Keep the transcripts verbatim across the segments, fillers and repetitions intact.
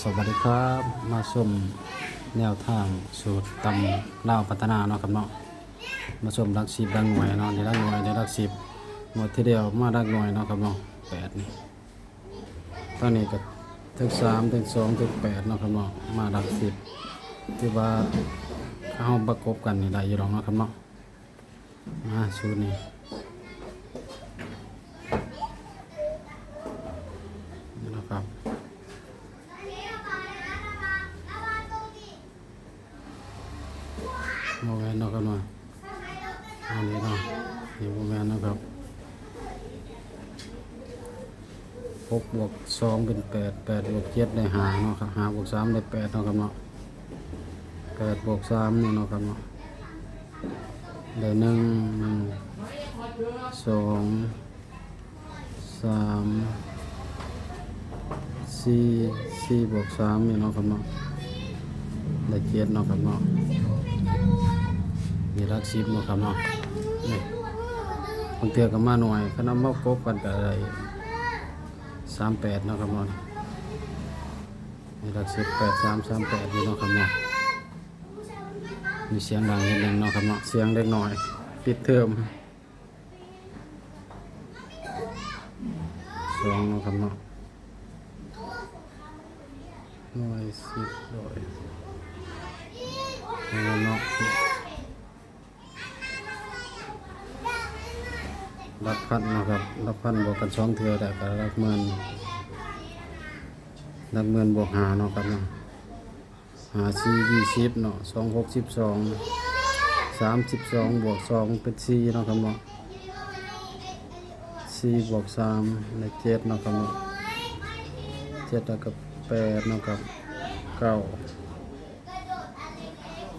สวัสดีครับ มาชมแนวทางสูตรตำลาวพัฒนาเนาะครับเนาะ มาชมหลักสิบหลักหน่วยเนาะ นี่หลักหน่วย นี่หลักสิบ งวดที่แล้วมาหลักหน่วยเนาะครับเนาะ แปดนี่ ตอนนี้ก็ทั้งสามทั้งสองทั้งแปดเนาะครับเนาะ มาหลักสิบ ที่ว่าเฮาประกบกันนี่ได้อยู่ดอกเนาะครับเนาะ มาสูตรนี้ นี่นะครับ บ่แม่นเนาะครับเนาะ อันนี้เนาะ นี่บ่แม่นเนาะครับ หกบวกสองเป็นแปด แปดบวกเจ็ดได้ห้าเนาะครับ ห้าบวกสามได้แปดเนาะครับเนาะ แปดบวกสามนี่เนาะครับเนาะ ได้หนึ่ง หนึ่ง สอง สาม สี่ สี่บวกสามนี่เนาะครับเนาะ ได้เจ็ดเนาะครับเนาะ นี่หลักสิบเนาะครับเนาะ นี่ บางเทื่อก็มาหน่วย คันเอามาประกบกันก็ได้สามแปดเนาะครับเนาะ นี่หลักสิบ แปดสาม สามแปดอยู่เนาะครับเนาะ มีเสียงดังนิดนึงเนาะครับเนาะ เสียงเด็กน้อย ปิดเทอม สองเนาะครับเนาะ หน่วย สิบ ร้อย นี่เนาะ หลักพันเนาะครับ หลักพันบวกกันสองเทื่อได้ก็หลักหมื่น หลักหมื่นบวกห้าเนาะครับเนาะ ห้าสี่ยี่สิบเนาะ สองหกสิบสอง สามสิบสองบวกสองเป็นสี่เนาะครับเนาะ สี่บวกสามได้เจ็ดเนาะครับเนาะ เจ็ดแล้วก็แปดเนาะครับ เก้า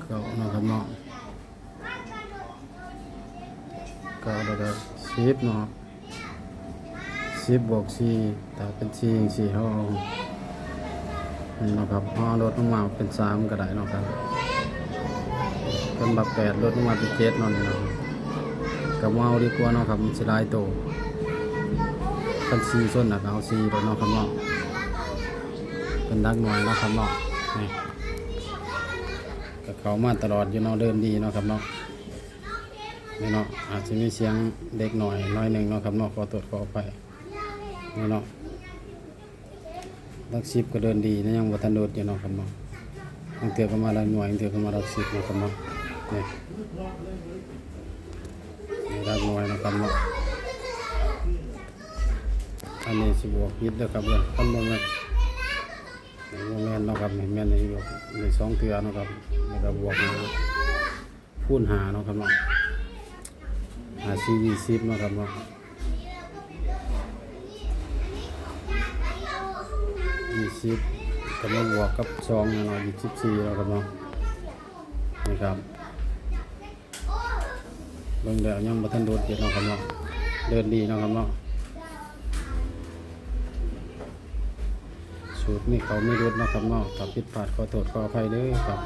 เก้าเนาะครับเนาะ เก้าแล้วก็สิบเนาะ สิบบวกสี่ ถ้าเป็นสี่จังซี้ เฮาเอา นี่เนาะครับ เฮาเอาลดลงมาเป็นสามก็ได้เนาะครับ เป็นบักแปด ลดลงมาเป็นเจ็ดเนาะ นี่เนาะ ก็บ่เอาดีกว่าเนาะครับ มันสิหลายโต คันสี่ชนน่ะก็เอาสี่โลดเนาะครับเนาะ เป็นหลักหน่วยเนาะครับเนาะ นี่ ก็เข้ามาตลอดอยู่เนาะ เดินดีเนาะครับเนาะ นี่เนาะ อาจจะมีเสียงเด็กน้อยน้อยหนึ่งเนาะครับเนาะ ขอโทษขออภัย นี่เนาะ หลักสิบก็เดินดีนะ ยังบ่ทันหลุดอยู่เนาะครับเนาะ บางเทื่อก็มาหลักหน่วย บางเทื่อก็มาหลักสิบเนาะครับเนาะ นี่ นี่หลักหน่วยเนาะครับเนาะ อันนี้สิบวกผิดเด้อครับเด้อ คันบ่แม่น บ่แม่นเนาะครับ นี่แม่นอีกอยู่ นี่สองเทื่อเนาะครับ แล้วก็บวกห้า คูณห้าเนาะครับเนาะ ห้าสี่ยี่สิบเนาะครับเนาะ ยี่สิบ ก็มาบวกกับสองเนาะ ยี่สิบสี่เนาะครับเนาะ นี่ครับ เบิ่งแล้วยังบ่ทันหลุดอยู่เนาะครับเนาะ เดินดีเนาะครับเนาะ สูตรนี้เขาไม่หลุดเนาะครับเนาะ ถ้าผิดพลาดขอโทษขออภัยเด้อครับ